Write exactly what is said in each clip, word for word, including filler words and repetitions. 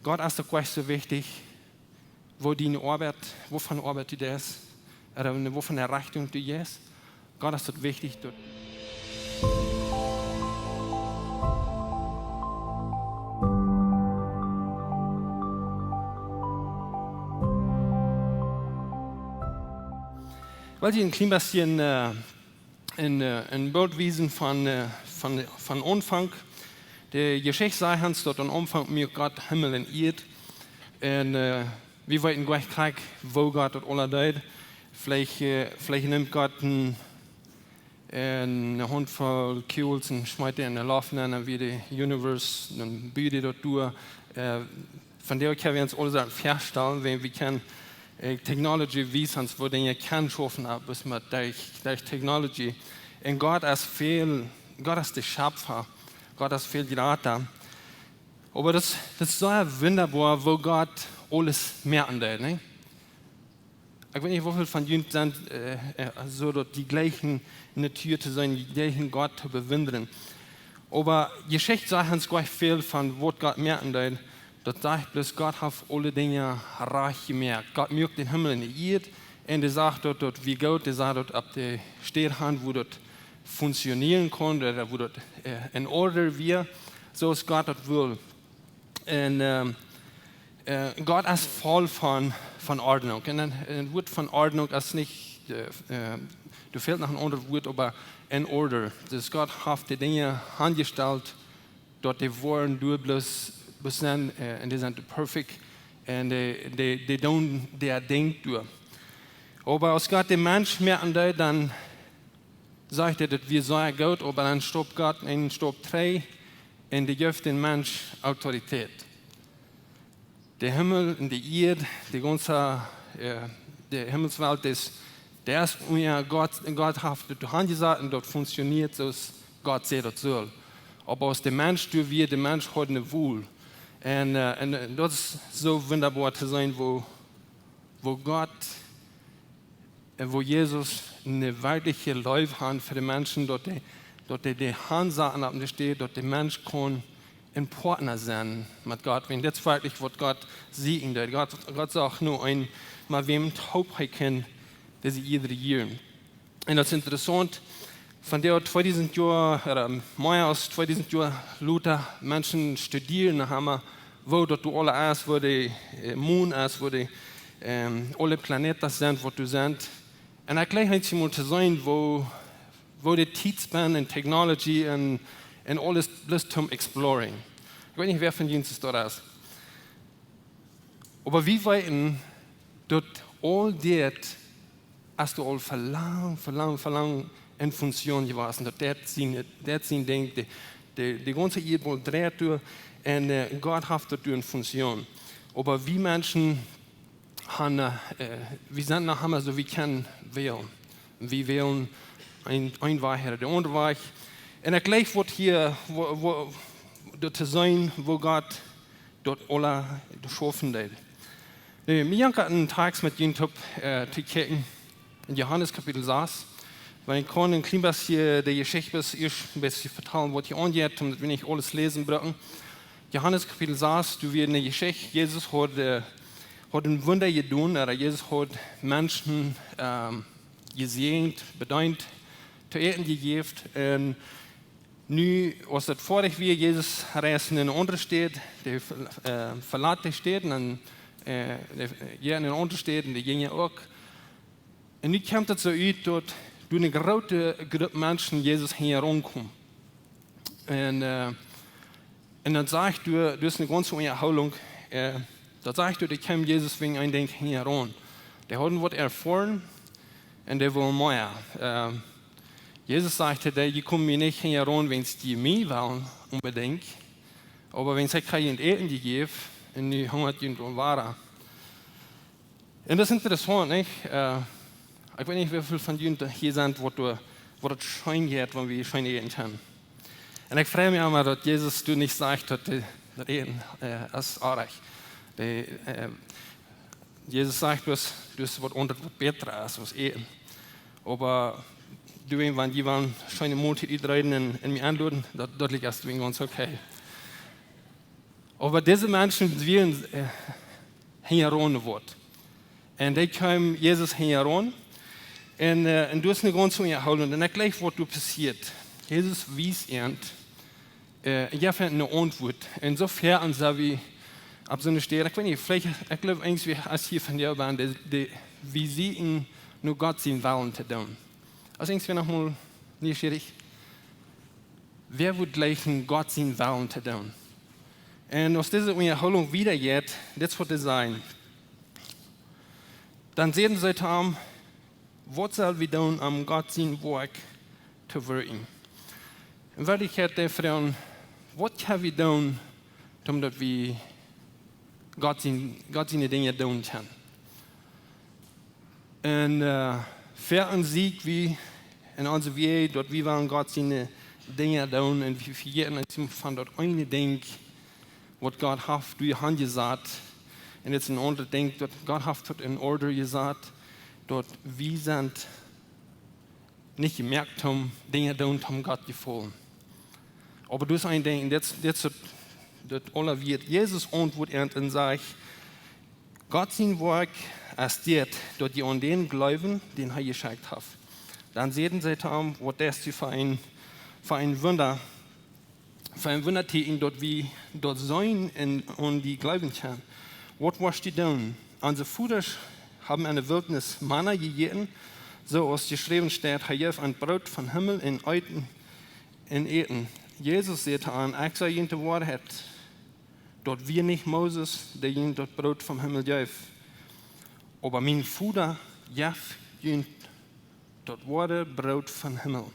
Gott es doch nich soo wichtich, woo diene Oabeit, woo von Oabeit du deist, ooda en woo von de Rechtunk du jeist. Gott es daut wichtich, daut Well, hia een kjlien bjätje, äh, een, äh, een Bilt wiesen von, äh, von, von Aunfank. De Jeschicht sajcht ons, daut aum Aunfank muak Gott Himmel un Ieed. Un, äh, wie weeten nich krakjt, woo Gott daut aula deed. Veleicht, äh, veleicht neem Gott een, een Haundvoll Kugels un schmeet dee enne Loft nenn un wia de Universe, dan bud hee daut doa. Äh, von doa kjenn wie ons aule Sachen väastalen, wan wie kjennen, äh, Technology wiesen ons, woo Dinja kjennen schaufen, oba bloos met derch, derch Technology. Un Gott es väl, Gott es de Schepfa, Gott es väl jrata. Oba daut, daut es soo wundaboa, woo Gott aules moaken deed, nä? Ekj weet nich, woo väl von junt sent, äh, äh, soo daut dee jlikjen Natua to seenen, dee jlikjen Gott to bewundren. Oba Jeschicht sajcht ons nich väl von waut Gott moaken deed. Daut sajcht bloos, Gott haft aule Dinja rajcht jemoakt. Gott muak dän Himmel un de Ieed. Un hee sach daut, daut wia goot, hee sach daut opp de Städ han, woo daut funktionieren kunn, ooda woo daut, äh, en Ordnunk wia, soo aus Gott daut wull. Un, ähm, äh, Gott es voll von, von Ordnunk. Un een, een Wuat von Ordnunk es nich, äh, äh, doa fält noch een aundret Wuat, oba in order. Daut Gott haft de Dinja aunjestalt, daut dee woaren doa bloos, bloos sennen, äh, un dee sent perfekt. Un dee, dee, dee doonen äa Dinkj doa. Oba aus Gott dän Mensch moaken deed, dan sajcht hee, daut wia sea goot, oba dan stap Gott eenen Stap trigj un dee jeef dän Mensch Autoritäet. De Himmel un de Ieed, de gaunze, äh, de Himmelswelt es, dee es unja Gott, Gott haft daut doa aunjesat un daut funktioniert soo aus Gott säd daut sull. Oba aus de Mensch doa wia, de Mensch haud eene Wol. Un, äh, un, äh, daut es soo wundaboa to seenen, woo, woo Gott un woo Jesus eene werkjliche Leew haud fa de Menschen, daut hee, daut hee dee aunsaut un opp de Städ, daut de Mensch kunn een Partner sennen met Gott. Wan daut es werkjlich waut Gott sieekjen deed. Gott, Gott sach nu een, met wäm toop hee kunn dise Ieed rejieren. Un daut es interessaunt, von de tweedusent Joa, ooda mea aus tweedusent Joa lota, Menschen studieren noch emma, woo daut doa aules es, woo de, äh, Mon es, woo de, ähm, aule Planeten sent, waut doa sent. Un ekj jleich eemol to seenen, woo, woo de Tiet es un technology un, un aules bloos toom exploring. Ekj weet nich, wäa von junt daut es. Oba wie weeten, daut aul dit es doa aul fa lang, fa lang, fa lang en Funktion jewast. Daut deit sien, deit sien Dinkj, de, de, de gaunze Ieedboll dreit doa un, äh, Gott haft daut doa en Funktion. Oba wie Menschen han, äh, wie sent noch emma soo, wie kjennen wälen. Wie wälen een, een Wajch ooda de aundre Wajch. Un ekj jleich waut hia, woo, woo, daut to seenen, woo Gott daut aula schaufen deed. Nu, mie jankat een Tekst met junt toop, äh, to kjikjen. En Johanes Kapitel sas. Wan ekj kaun een kjlien bät de Jeschicht ieescht een bät vetalen, waut hia aunjeit, om daut wie nich aules läsen brucken. Johanes Kapitel sas, doa wia eene Jeschicht, Jesus haud, äh, haud een Wunda jedonen, ooda Jesus haud Menschen, ähm, jesäajent, bedeent, to äten jejäft. Un nu, aus daut foadich wia, Jesus reisd en eene aundre Staut, dee, äh, veloot de Staut, un dan, äh, dee, jo, en eene aundre Staut, un dee jinjen uk. Un nu kjemt daut soo ut, daut doa eene groote Grupp Menschen Jesus hinjaraun kjeem. Un, äh, un dan sajcht doa, doa es eene gaunze Unjahoolunk, äh, daut sajcht doa, dee kjeemen Jesus wäajen een Dinkj hinjaraun. Dee hauden waut erfoaren un dee wullen mea. Äh, Jesus sajcht, dee, dee komen mie nich hinjaraun, wäajen dee mie wellen onbedinjt, oba wäajen see kjrieen äten jejäft un nu hungat junt aul wada. Un daut es interessaunt, nich? Äh, ekj weet nich, woo väl von junt hia sent, waut doa, waut daut scheen jeit, wan wie scheen äten kjennen. Un ekj frei mie emma, daut Jesus doa nich sajcht, daut de, daut Äten, äh, es oajch. De, äh, Jesus sajcht bloos, doa es waut aundret, waut bäta es aus Äten. Oba doa, wan jie wellen scheene Moltiet utreeden un, un mie enloden, daut, daut licht es doa gaunz okay. Oba dise Menschen wieren, äh, hinjaraun worden. Un dee kjeemen Jesus hinjaraun. Un, äh, un doa es eene gaunze Unjahoolinj. Un ekj jleich, waut doa passieet. Jesus wiest an, äh, jeft an eene Auntwuat. Un soo wiet aun sent wie opp soone Städ. Ekj weet nich, veleicht, ekj jleew, irjentwäa es hia von de Oabeit, dee, dee, wie sieekjen no Gott sienen Wellen to doonen. Aus irjentwäa noch mol nieschierich. Wäa wudd jleichen, Gott sienen Wellen to doonen? Un aus dise Unjahoolunk wieda jeit, dit woat et sennen. Dan säden see to am: "Waut sell wie doonen, om Gott sien Woakj to wirkjen?" Un Werkjlichkjeit, dee froagen: "Waut kjenn wie doonen, om daut wie Gott sien, Gott siene Dinja doonen kjennen?" Un, äh, wieren sieekj wie en onse Wäaj, daut wie wellen Gott siene Dinja doonen, un wie vejäten ons von daut eene Dinkj, waut Gott haft doa aunjesat. Un et es een aundret Dinkj, daut Gott haft daut en Orda jesat, daut wie sent nich jemoakt om Dinja doonen, om Gott jefaulen. Oba doa es een Dinkj, un dit, dit es daut, daut aula wieet. Jesus auntwuat an un sajcht: "Gott sien Woakj es dit, daut jie aun dän jleewen, dän hee jeschekjt haft." Dan säden see to am: "Waut es dit fa een, fa een Wunda, fa een Wundatieekjen, daut wie daut seenen un aun die jleewen kjennen? Waut woascht du doonen? Onse Vodasch haben en de Wiltnis Manna jejäten, soo aus jeschräwen steit: Hee jeef an Broot vom Himmel un eeten, un äten." Jesus säd to an: "Ekj saj junt de Woarheit, daut wia nich Moses, dee junt daut Broot vom Himmel jeef. Oba mien Voda jeft junt daut woare Broot vom Himmel.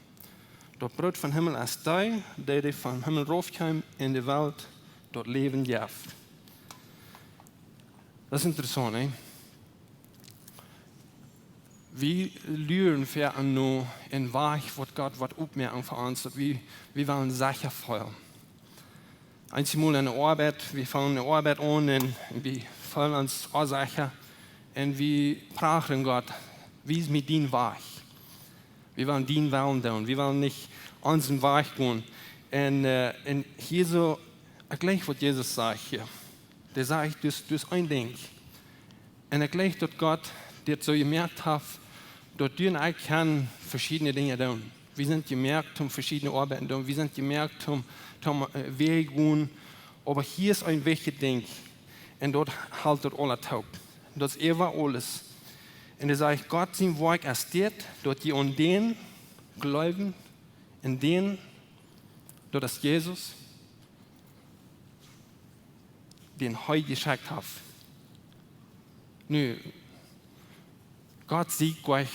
Daut Broot vom Himmel es dee, dee, dee vom Himmel raufkjeem un de Welt daut Läwen jeft." Daut es interessaunt, nä? Wie luaren foaken no een Wajch, waut Gott woat oppmoaken fa ons, daut wie, wie wellen secha feelen. Eenjemol en de Oabeit, wie fangen de Oabeit aun un wie feelen ons onsecha un wie froagen Gott: "Wies mie dien Wajch." Wie wellen dien Wellen doonen, wie wellen nich onsen Wajch gonen. Un, äh, un hia soo, ekj jleich, waut Jesus sajcht hia. Dee sajcht, doa es, doa es een Dinkj. Un ekj jleich, daut Gott dit soo jemoakt haft, daut du un ekj kjennen veschiedne Dinja doonen. Wie sent jemoakt om veschiedne Oabeiten to doonen. Wie sent jemoakt om, om, äh, Wäaj gonen. Oba hia es een wichtjet Dinkj. Un daut helt daut aula toop. Daut es äwa aules. Un hee sajcht: "Gott sien Woakj es dit, daut jie aun dän jleewen, un dän, daut es Jesus, dän hee jeschekjt haft." Nu, Gott sajcht nich,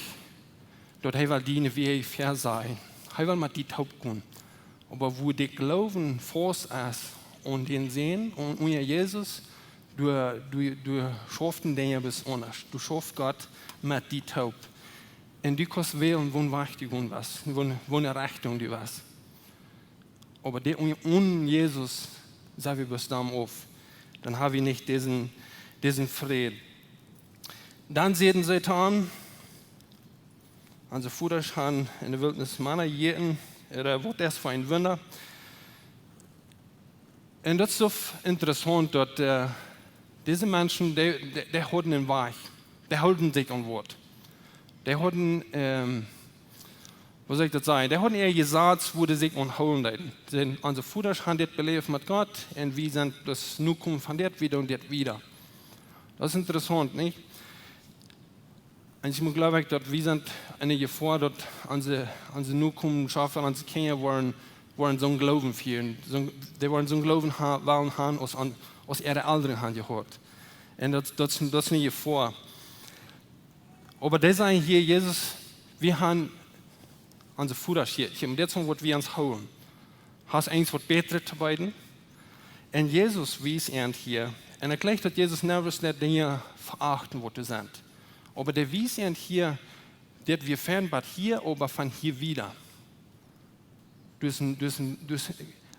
daut hee well diene Wäaj väasajen. Hee well met die toop gonen. Oba wua de Gloowen faust es aun dän Sän, aun, aun Jesus, doa, doa, doa schauft een Dinkj besondasch. Doa schauft Gott met die toop. Un du kaust wälen, wua wajch du gonen west, wua, wua Rechtunk du west. Oba dee onen, onen Jesus, sent wie bestemmt auf. Dan ha wie nich disen, disen Fräd. Dan säden see to am: "Onse Vodasch haben en de Wiltnis Manna jejäten, ooda waut es fa een Wunda?" Un daut es soo interessaunt, daut, äh, dise Menschen, dee, dee, dee hauden een Wajch. Dee hilden sikj aun Wort. Dee hauden, ähm, woo saul ekj daut sajen? Dee hauden äa Jesaz, wua see sikj aun hoolen deeden. See säden: "Onse Vodasch haben dit beläft met Gott un wie sent daut Nokomen von dit, wie doonen dit wieda." Daut es interessaunt, nich? Un ekj meen, jleew ekj, daut wie sent en de Jefoa, daut onse, onse Nokomenschoft un onse Kjinja woaren, woaren soon Gloowen fieren. Soon, dee woaren soon Gloowen ha-, wellen haben aus aun, aus äare Elren haben jehaut. Un daut, daut es, daut es eene Jefoa. Oba dee sajen hia: "Jesus, wie haben onse Vodasch jejäten. Dit es waut wie aun hoolen. Hast eent waut Bätret to beeden?" Un Jesus wiest an hia. Un ekj jleich, daut Jesus never said Dinja veachten, waut doa sent. Oba dee wiest an hia, dit wia fern bat hia, oba von hia wieda. Dus, dus, dus,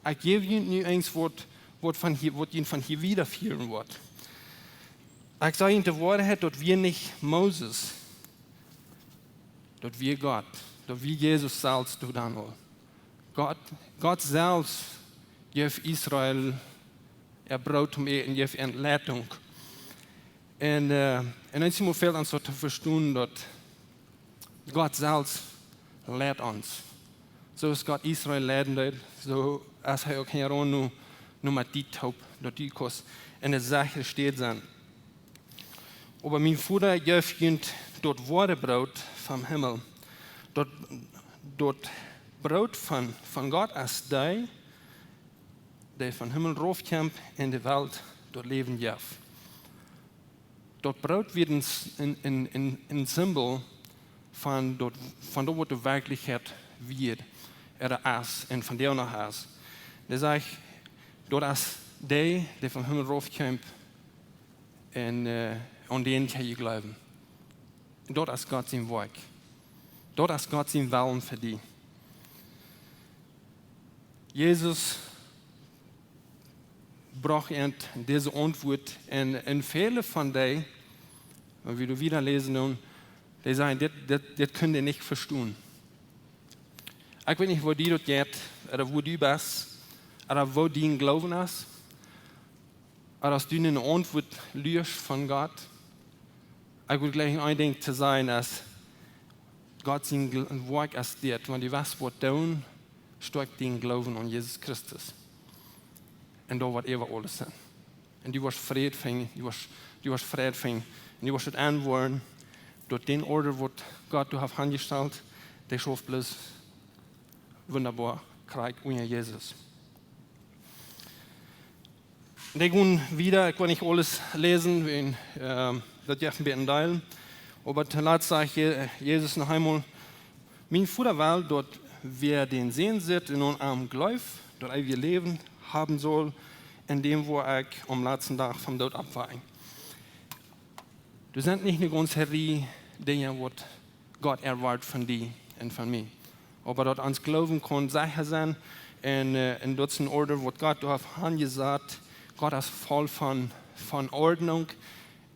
ekj jäw junt nu eent waut, waut von hia, waut junt von hia wieda fieren woat. Ekj saj junt de Woarheit, daut wia nich Moses, daut wia Gott, daut wia Jesus selfst, doa dan aul. Gott, Gott selfst jeef Israel äa Broot toom äten, jeef äa Leitunk. Un, äh, un eenjemol fält ons daut to vestonen, daut Gott selfst leit ons. Soo aus Gott Israel leiden deed, soo es hee uk hia nu, nu met die toop, daut du kaust enne sechre Städ sennen. Oba mien Voda jeef junt daut woare Broot vom Himmel. Daut, daut Broot von, von Gott es dee, dee vom Himmel raufkjemt un de Welt daut Läwen jeft. Daut Broot wia een, een, een, een, een Simbol von daut, von daut, waut de Werkjlichkjeit wia, ooda es, un vondoag noch es. Dee sajcht, daut es dee, dee vom Himmel raufkjemt un, äh, aun dän kjenn jie jleewen. Daut es Gott sien Woakj. Daut es Gott sien Wellen fa die. Jesus brocht an dise Auntwuat un, un väle von dee, wan wie wieda läsen doonen, dee sajen, dit, dit, dit kjennen dee nich vestonen. Ekj weet nich, woo die daut jeit, ooda woo du best, ooda woo dien Gloowen es, ooda aus du eene Auntwuat luascht von Gott. Ekj wull jlikj een Dinkj to sajen es, Gott sien Gl-, Woakj es dit, wan du west waut doonen, stoakjt dien Gloowen aun Jesus Christus. Un daut woat äwa aules sennen. Un du woascht Fräd finjen, du woascht, du woascht Fräd finjen. Un du woascht daut enwoaren, daut dän Order, waut Gott doa haft aunjestalt, dee schauft bloos wundaboa, krakjt unja Jesus. Dee gonen wieda, ekj woa nich aules läsen, wäajen, ähm, daut jeft een bät Deel. Oba toolatst sajcht Je-, Jesus noch eemol: "Mien Voda well, daut wäa dän Sän sitt un aun am jleeft, daut eewje Läwen haben saul, un däm woa ekj aum latsten Dach vom Doot oppwakjen." Doa sent nich eene gaunze Rieej Dinja, waut Gott erwoat von die un von mie. Oba daut ons Gloowen kaun secha sennen un, äh, un daut es een Order, waut Gott doa haft aunjesat. Gott es voll von, von Ordnunk.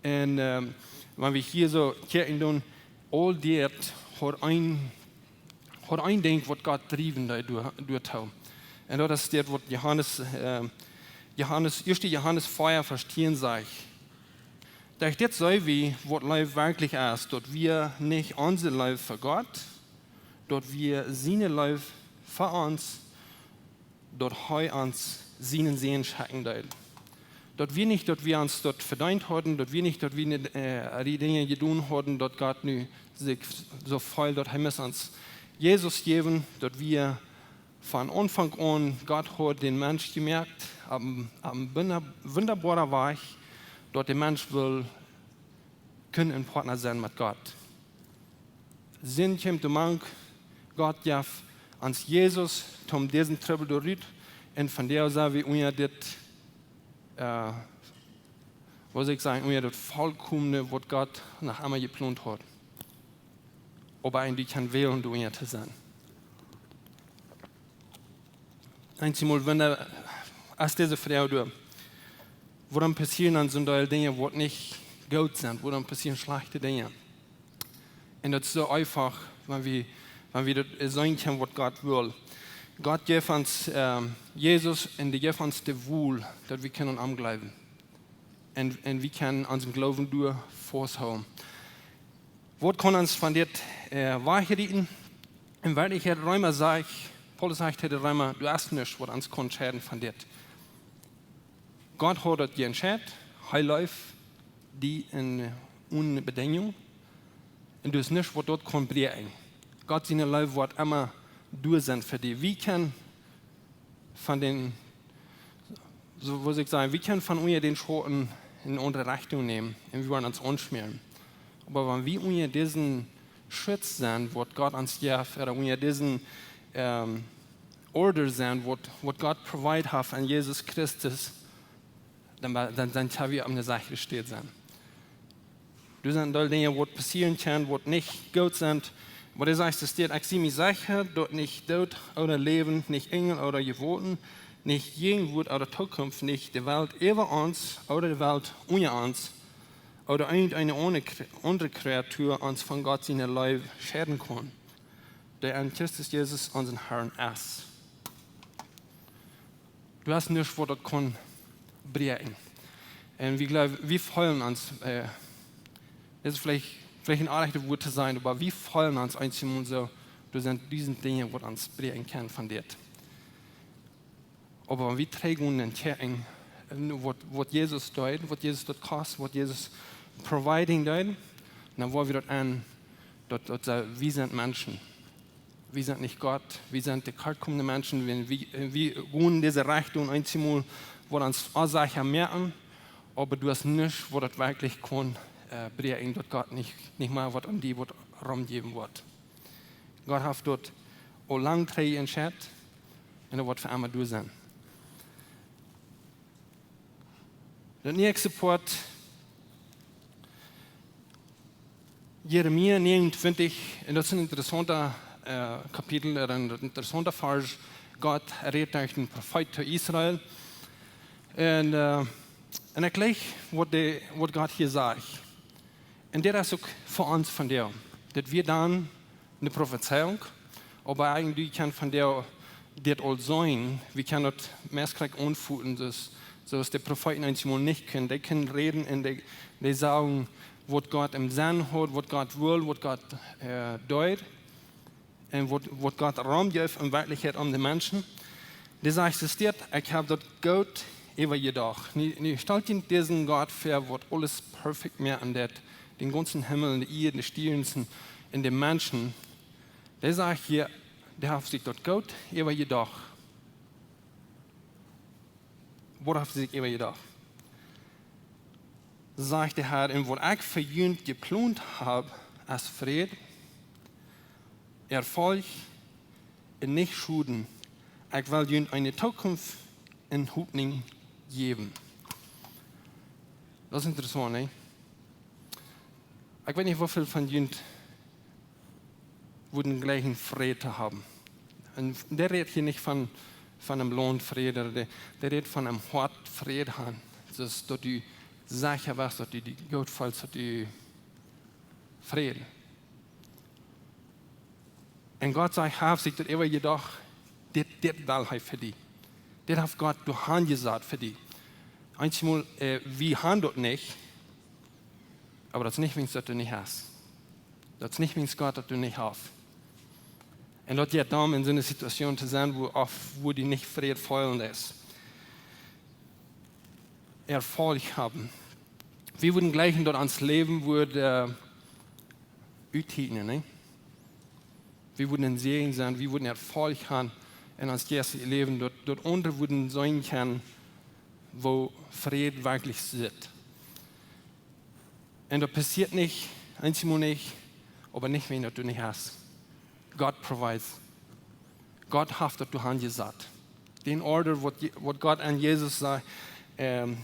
Un, ähm, wan wie hia soo kjikjen doonen, aul dit haft een, haft een Dinkj, waut Gott driewen deed doa, doatoo. Un daut es dit, waut Johanes, ähm, Johanes, ieeschte Johanes vea, Varsch tieen sajcht: "Derch dit seenen wie, waut Leew werkjlich es, daut wia nich onse Leew fa Gott, daut wia siene Leew fa ons, daut hee ons sienen Sän schenkjen deed." Daut wia nich, daut wie ons daut vedeent hauden, daut wia nich, daut wie, äh, dee Dinja jedonen hauden, daut Gott nu sikj soo feelt, daut hee must ons Jesus jäwen, daut wia von Aunfank aun, Gott haud dän Mensch jemoakt opp een, opp een wunda-, wundaboaren Wajch, daut de Mensch wull kjennen een Partner sennen met Gott. Sind kjeem doamank, Gott jeef ons Jesus, toom disen Trubbel doarut, un von doa sent wie unja dit, äh, waut saul ekj sajen, unja daut volkomne, waut Gott noch emma jeplont haud. Oba een, dee kaun wälen, doa unja to sennen. Eenjemol, wan, äh, aus dise Froag doa, wuarom passieren dan soon Deel Dinja, waut nich goot sent? Wuarom passieren schlajchte Dinja? Un daut es soo eefach, wan wie, wan wie daut seenen kjennen, waut Gott well. Gott jeef ons, ähm, Jesus un dee jeef ons de Wol, daut wie kjennen aun am jleewen. Un, un wie kjennen onsen Gloowen doa fausthoolen. Waut kaun ons von dit, äh, wajchrieten? En Werkjlichkjeit, Reema sajcht, Paulus sajcht de Reema, doa es nuscht, waut ons kaun scheiden von dit. Gott haud daut jeentscheit, hee leeft die en, äh, one Bedinjunk. Un doa es nuscht, waut daut kaun bräakjen. Gott siene Leew woat emma doa sennen fa die. Wie kjennen von dän, soo wudd ekj sajen, wie kjennen von unja dän Schauten en eene aundre Rechtunk nämen un wie woaren ons aunschmäaren. Oba wan wie unja disen Schutz sent, waut Gott ons jeft, ooda unja disen, ähm, Order sent, waut, waut Gott provide haft aun Jesus Christus, dan, dan, dan kjenn wie opp eene sechre Städ sennen. Doa sent aul Dinja, waut passieren kjennen, waut nich goot sent. Oba hee sajcht, et steit: "Ekj sie mie secha, daut nich Doot ooda Läwen, nich Enjel ooda Jewaulten, nich Jäajenwoat ooda Tookunft, nich de Welt äwa ons ooda de Welt unja ons, ooda irjent eene aundre Kre-, aundre Kreatua ons von Gott siene Leew scheiden kaun, dee en Christus Jesus, onsen Herrn, es." Doa es nuscht, waut daut kaun bräakjen. Un wie jleewen, wie feelen ons, äh, daut es veleicht, veleicht een onrajchtet Wuat to sajen, oba wie feelen ons eenjemol soo, doa sent dusent Dinja, waut ons bräakjen kjennen von dit. Oba wan wie trigj gonen un checken, äh, waut, waut Jesus deed, waut Jesus daut kost, waut Jesus providing deed, dan woa wie daut aun, daut, daut, äh, wie sent Menschen. Wie sent nich Gott, wie sent de kortkomende Menschen, wan wie, äh, wie gonen dise Rajchtunk eenjemol, woat ons aul secha moaken, oba du hast nuscht, waut daut werkjlich kaun, äh, bräakjen, daut Gott nich, nich mea waut aun die waut romjäwen woat. Gott haft daut aul lang trigj entscheit un daut woat fa emma doa sennen. Daut näakjste Poat, Jeremia negenuntwintich, un daut es een interessaunta, äh, Kapitel, ooda een interessaunta Varsch. Gott rät derch dän Profeet to Israel. Un, äh, un ekj läs, waut de, waut Gott hia sajcht. Un dit es uk fa ons vondoag. Daut wie dan eene Profezeiunk, oba eejentlich kjennen wie vondoag dit aul seenen, wie kjennen daut meist krakjt aunvoelen, soo aus, soo aus de Profeeten eenjemol nich kunnen. Dee kunnen räden un dee, dee sagen, waut Gott em Senn haud, waut Gott well, waut Gott, äh, deed. Un waut, waut Gott Rum jeef en Werkjlichkjeit aun de Menschen. Dee sajcht, es dit: "Ekj hab daut goot äwajedocht." Nu, nu stalt junt disen Gott väa, waut aules perfekt moakt un daut, dän gaunzen Himmel un de Ieed, de Stierns un, un de Menschen. Dee sajcht hia, dee haft sikj daut goot äwajedocht. Waut haft sikj äwajedocht? Sajcht de Herr, un waut ekj fa junt jeplont hab, es Fräd, Erfolg un nich Schoden. Ekj well junt eene Tookunft un Hopninj jäwen. Daut es interessaunt, nä? Ekj weet nich, woo väl von junt wudden jleichen Fräd to haben. Un dee rät hia nich von, von een Launt Fräd, dee, dee rät von een Hoat Fräd han. Daut es, daut du secha best, daut du die goot feelst, daut du Fräd. Un Gott sajcht, hee haft sikj daut äwajedocht, dit, dit well hee fa die. Dit haft Gott doa hanjesat fa die. Eenjemol, äh, wie han daut nich, oba daut es nich, wiels daut du nich hast. Daut es nich, wiels Gott daut du nich hast. Un daut jeit dan en soone Situation to sennen, wua, auf, wua du nich Fräd feelen deist. Erfolg haben. Wie wudden jleichen, daut ons Läwen wudd, äh, uttiekjnen, nä? Wie wudden een Säajen sennen, wie wudden Erfolg haben en ons jeistlichet Läwen, daut, daut aundre wudden seenen kjennen, woo Fräd werkjlich sitt. Un daut passieet nich, eenjemol nich, oba nich, wan daut du nich hast. Gott provides. Gott haft daut doa hanjesat. Dän Order, waut Je-, waut Gott aun Jesus säd, ähm,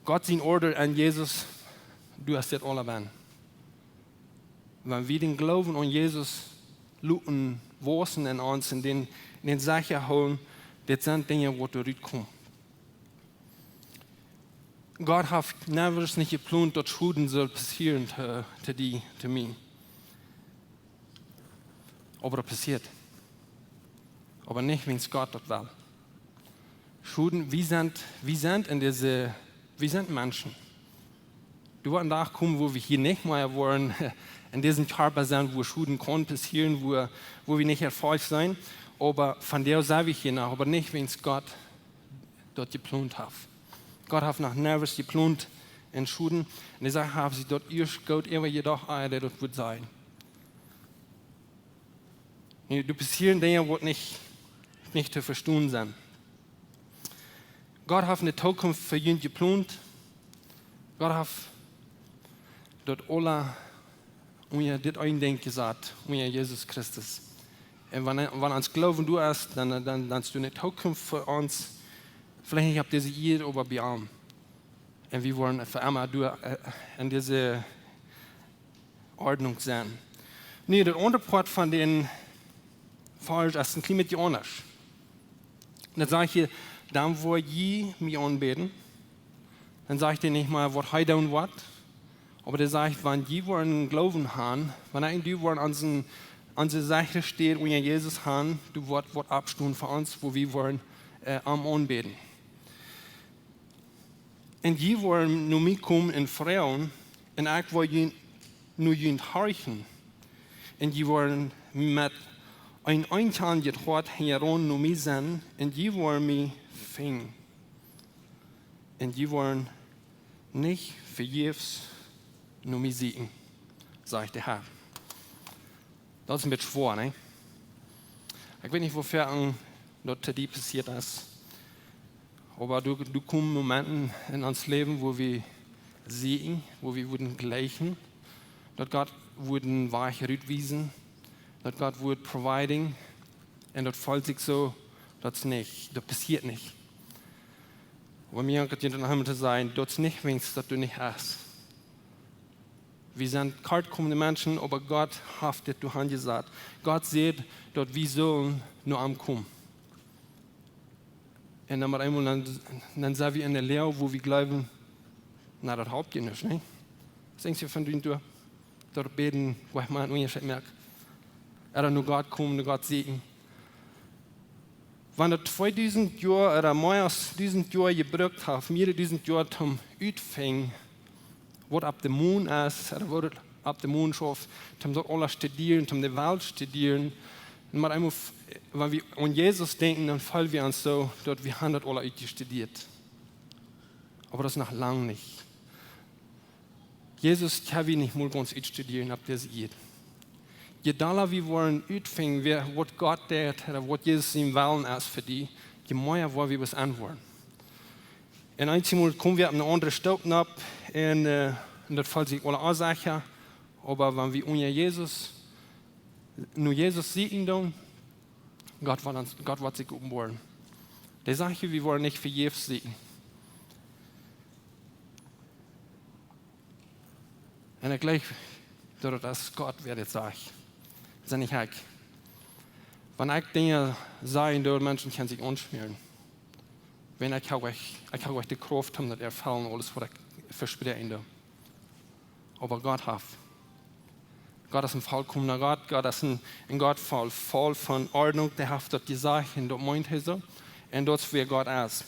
Gott sien Order aun Jesus, du hast dit aula bennen. Wan wie dän Gloowen aun Jesus loten wausen en ons un dän, dän secha hoolen, dit sent Dinja, waut doa rutkomen. Gott haft niemols nich jeplont, daut Schoden sull passieren to, to die, to mie. Oba daut passieet. Oba nich, wiels Gott daut well. Schoden, wie sent, wie sent en dise, wie sent Menschen. Doa woat een Dach komen, wua wie hia nich mea woaren en disen Kjarpa sennen, wua Schoden kaun passieren, wua, wua wie nich Erfolg seenen. Oba von doa sent wie hia noch, oba nich, wiels Gott daut jeplont haft. Gott haft noch niemols jeplont een Schoden. Un hee sajcht, hee haft sikj daut ieescht goot äwajedocht, ea hee daut wudd sajen. Nu, doa passieren Dinja, waut nich, nich to vestonen sent. Gott haft eene Tookunft fa junt jeplont. Gott haft daut aula unja dit eene Dinkj jesat, unja Jesus Christus. Un wan, wan ons Gloowen doa es, dan, dan, dan es doa eene Tookunft fa ons. Veleicht nich opp dise Ieed, oba bie am. Un wie woaren fa emma doa, äh, en dise Ordnunk sennen. Nu, daut aundre Poat von dän Varsch es een kjlien bät aundasch. Dan sajcht hee: "Dan woa jie mie aunbäden." Dan sajcht hee nich mea, waut hee doonen woat. Oba hee sajcht, wan jie woaren Gloowen haben, wan ekj un du woaren onse, onse sechre Städ unja Jesus haben, doa woat waut oppstonen fa ons, wua wie woaren, äh, am aunbäden. Un jie woaren no mie komen un froagen, un ekj woa jun-, no junt horchen. Un jie woaren met een eensjemoljet Hoat hinjaraun no mie sennen, un jie woaren mie finjen. Un jie woaren nich vejäfs no mie sieekjen, sajcht de Herr. Daut es een bät schwoa, nä? Ekj weet nich, woo foaken daut to die passieet es. Oba doa, doa komen Momenten en ons Läwen, wua wie seenen, wua wie wudden jleichen, daut Gott wudd een Wajch rutwiesen, daut Gott wudd providing, un daut feelt sikj soo, daut es nich, daut passieet nich. Oba mie haft daut noch emol to sajen, daut es nich wäajens daut du nich hast. Wie sent kortkomende Menschen, oba Gott haft dit doa aunjesat. Gott sajcht, daut wie sellen no am komen. Un dan met eemol, dan, dan sent wie en de Loag, wua wie jleewen, na, daut halpt je nich, nä? Denkjst du von die doa? Daut bäden, waut mau een Unjascheet moakt. Ooda no Gott komen, no Gott seenen. Wan daut tweedusent Joa ooda mea aus dusent Joa jebrukt haft, mea aus dusent Joa toom utfinjen, waut opp de Mon es, ooda waut opp de Mon schauft, toom daut aules studieren, toom de Welt studieren. Un met eemol, wan wie aun Jesus denkjen, dan feelen wie ons soo, daut wie haben daut aula utjestudieet. Oba daut es noch lang nich. Jesus kjenn wie nich mol gaunz utstudieren opp dise Ieed. Je dolla wie woaren utfinjen, wäa, waut Gott deed, ooda waut Jesus sien Wellen es fa die, je mea woa wie ons aunwoaren. Un eenjemol komen wie opp eene aundre Stoop nopp un, äh, un daut feelt sikj aula onsecha, oba wan wie unja Jesus, no Jesus seenen dan, Gott woat ons, Gott woat sikj openboaren. Dee sajcht, wie woaren nich vejäfs seenen. Un ekj jleich, daut daut es Gott, wäa dit sajcht. Daut es nich ekj. Wan ekj Dinja saj, dan Menschen kjennen sikj aunschmäaren. Wan ekj hab, ekj, ekj hab de Krauft, om daut erfellen, aules waut ekj vespräakjen doo. Oba Gott haft. Gott es een volkomna Gott. Gott es een, een Gott voll, voll von Ordnunk. Dee haft daut jesajcht un daut meent hee soo. Un daut es wäa Gott es.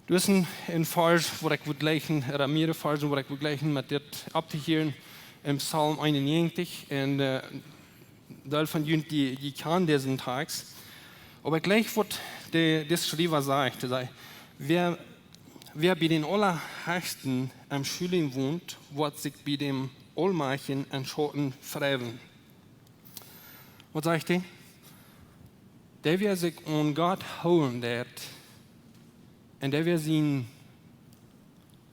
Doa es een, een Varsch, waut ekj wudd jleichen, ooda mearere Varschen, waut ekj wudd jleichen met dit auftohieren, en Psalm eenunnäajentich. Un, äh, Deel von junt, dee, dee kjanen disen Tekst. Oba ekj jleich, waut de, de Schriewa sajcht, hee sajcht: Wäa, wäa bie dän Aulahechsten em Schulen wont, woat sikj bie däm Aulmajchtjen em Schauten freien. Waut sajcht hee? Dee, wäa sikj aun Gott hoolen deit, un dee, wäa sien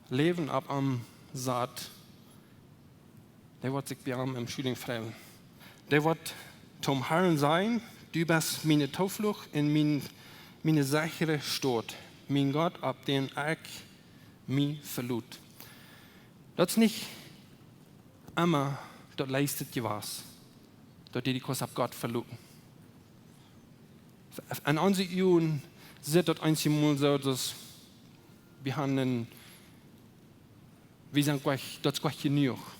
Läwen opp am sat, dee woat sikj bie am em Schulen freien. Dee woat toom Herrn sajen: Du best miene Toflucht un mien, miene sechre Staut, mien Gott, opp dän ekj mie veloot. Daut es nich emma daut leichste jewast, daut du die kaust opp Gott veloten. En onse Uagen sitt daut eenjemol soo, daut wie haben een, wie sent jlikj, daut es jlikj jenuach.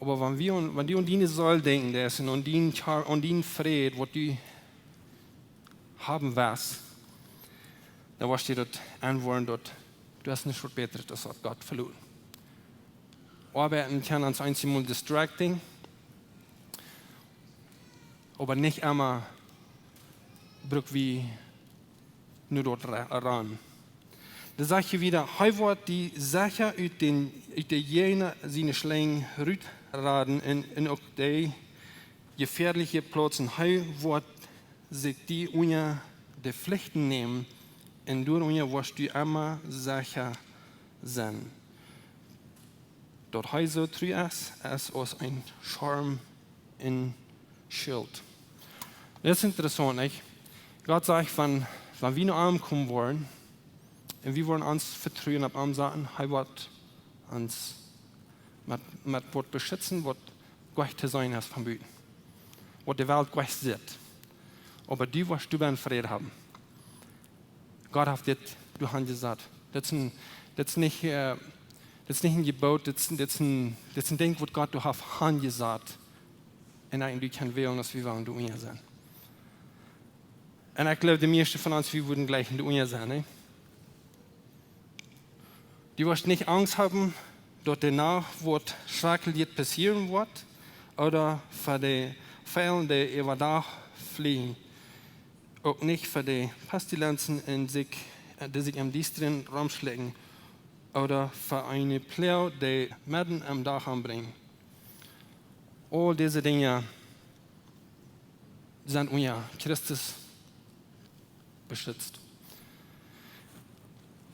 Oba wan wie aun, wan du aun diene Seel denkjen deist un aun dien Kjar-, aun dien Fräd, waut du haben woascht, dan woascht du daut aunwoaren, daut du hast nuscht waut Bätret aus opp Gott veloten. Oabeiten kaun ons eenjemol distracting, oba nich emma bruck wie no daut ra-, rannen. Dan sajcht hee wieda: Hee woat die secha ut dän, ut de Jäajna siene Schlenj rutraden un, un uk de jefäadliche Plauzen. Hee woat sikj die unja de Flichten nämen un doarunja woascht du emma secha sennen. Daut hee soo tru es, es aus een Schirm un Schilt. Daut es interessaunt, nich? Gott sajcht, wan, wan wie no am komen woaren un wie woaren ons Vetruen opp am saten, hee woat ons met, met waut beschitzen, waut jlikj to seenen es von buten. Waut de Welt jlikj sitt. Oba du woascht doa Fräd haben. Gott haft dit doa aunjesat. Daut es een, daut es nich, äh, daut es nich een Jeboot, daut es, daut es een, daut es een Dinkj, waut Gott doa haft aunjesat. Un eejentlich kjenn wie ons, wie wellen doa unja sennen. Un ekj jleew, de mieeschte von ons, wie wudden jlikj doa unja sennen, nä? Du woascht nich Angst haben, daut de Nacht woat schrakjlich passieren woat, ooda fa de Veejel, dee äwa Dach flieen, uk nich fa de Pestilenzen, en sikj, dee sikj em Diestren romschlekjen, ooda fa eene Ploag, dee medden em Dach aunbrinjt. Aul dise Dinja sent unja Christus beschützt.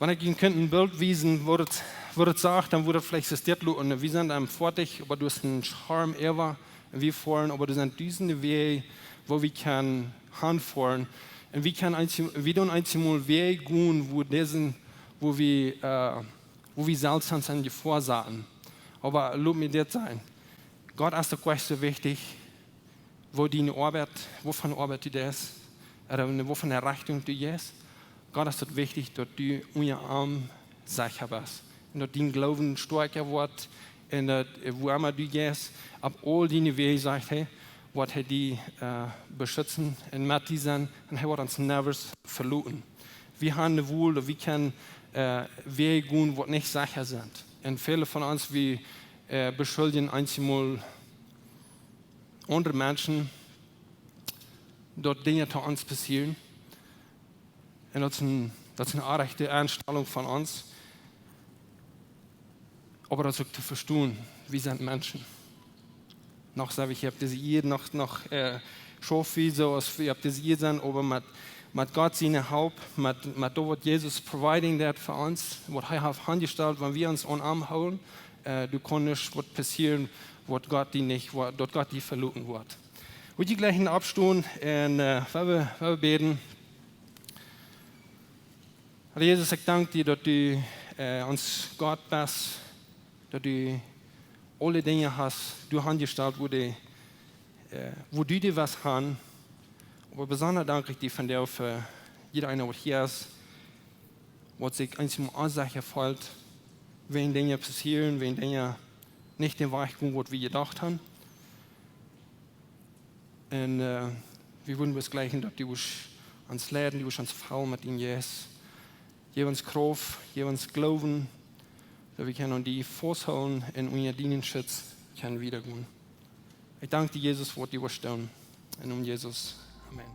Wan ekj junt kunn een Bilt wiesen, woo daut, woo daut sajcht, dan wudd daut veleicht soo steit loten. Wie sent aum Foatich, oba du hast een Scharm äwa, un wie foaren, oba doa sent dusende Wäaj, woo wie kjennen hanfoaren. Un wie kjennen eensje-, wie doonen eenjemol Wäaj gonen, woo dise, woo wie, äh, woo wie selfst aun sien Jefoa saten. Oba lot mie dit sajen. Gott es daut nich soo wichtich, woo diene Oabeit, woo von Oabeit du deist, ooda en woo von Rechtunk du jeist. Gott es daut wichtich, daut du unja am secha best. Un daut dien Gloowen stoakja woat. Un daut, äh, wua emma du jeist, opp aul diene Wäaj, sajcht hee, woat hee die, äh, beschützen un met die sennen. Un hee woat ons never veloten. Wie haben de Wol, daut wie kjennen, äh, Wäaj gonen, waut nich secha sent. Un väle von ons, wie, äh, beschuldjen eenjemol aundre Menschen, daut Dinja to ons passieren. Un daut es een, daut es eene oaje Enstalunk von ons. Oba daut es uk to vestonen, wie sent Menschen. Noch sent wie hia opp dise Ieed, noch, noch, äh, schaufen wie soo aus wie opp dise Ieed sent, oba met, met Gott siene Help, met, met daut, waut Jesus providing deed fa ons, waut hee haft aunjestalt, wan wie ons aun am hoolen, äh, doa kaun nuscht waut passieren, waut Gott die nich, wa-, daut Gott die veloten woat. Wudd jie jlikj oppstonen un, äh, wie woaren, wie woaren bäden. Herr Jesus, ekj dank die, daut du, äh, ons Gott best, daut du aule Dinja hast, du aunjestalt, woo de, äh, woo du die west han. Oba besonda dank ekj die vondoag fa jieda eena, waut hia es, waut sikj eenjemol onsecha feelt, wan Dinja passieren, wan Dinja nich dän Wajch gonen, waut wie jedocht haben. Un, äh, wie wudden bloos jlikjen, daut du wurscht ons leiden, du wurscht ons fellen met dien Jeist. Jeff ons Krauft, jeff ons Gloowen, daut wie kjennen aun die fausthoolen un unja dienen Schutz kjennen wieda gonen. Ekj dank die, Jesus, fa waut du woascht doonen. En Nomen Jesus. Amen.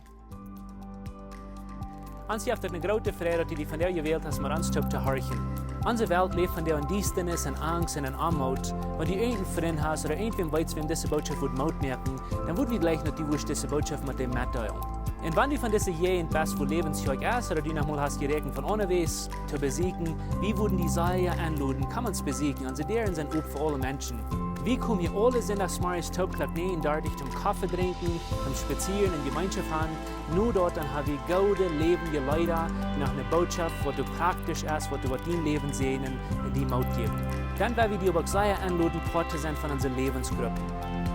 Ons jeft et eene groote Freid, daut du die vondoag jewält hast, met ons toop to horchen. Onse Welt läft vondoag en Diestanis, en Angst un en Oamoot. Wan du irjent een Frint hast ooda irjentwäm weetst, wäm dise Bootschoft wudd Moot moaken, dan wudd wie jlikjen, daut du wurscht dise Bootschoft met däm metdeelen. Un wan du von dise Jäajent best, wua Läwens Kjoakj es, ooda du noch mol hast jeräakjent von onjewäss to besieekjen, wie wudden die sea enloden, komm ons besieekjen. Onse Däaren sent op fa aule Menschen. Wie komen hia aule Sindachsmorjes toop Klock näajen dartich toom Koffe drinkjen, toom spazieren un Jemeenschoft haben. No daut dan ha wie goode läwendje Leeda, noch eene Bootschoft, waut doa praktisch es, waut doa woat dien Läwen säajnen un die Moot jäwen. Dan well wie die uk sea enloden, Poat to sennen von onse Läwensgruppen.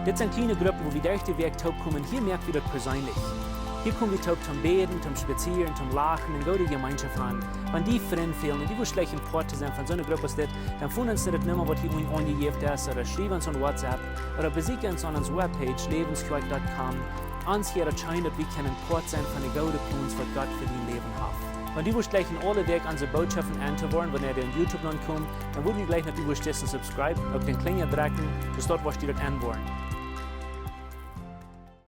Dit sent kjliene Gruppen, wua wie derch de Wäakj toop komen. Hia moak wie daut perseenlich. Hia kom wie toop toom bäden, toom spazieren, toom lachen un goode Jemeenschoft haben. Wan die Frind fälen un du wurscht jlikjen Poat to sennen von soone Grupp aus dit, dan foon ons no de Numma, waut hia unjen aunjejäft es, ooda schriew ons aun WhatsApp, ooda besieekj ons aun onse Webpage, läwens kjoakj dot com. Ons hia daut scheen, daut wie kjennen Poat sennen von de goode Plons, waut Gott fa dien Läwen haft. Wan du wurscht jlikjen aule Wäakj onse Bootschoften en to woaren, wan dee opp YouTube nopp komen, dan wudd wie jlikjen, daut du wurscht disen subscribe, uk dän Klinja drekjen, soo daut du wurscht daut en woaren.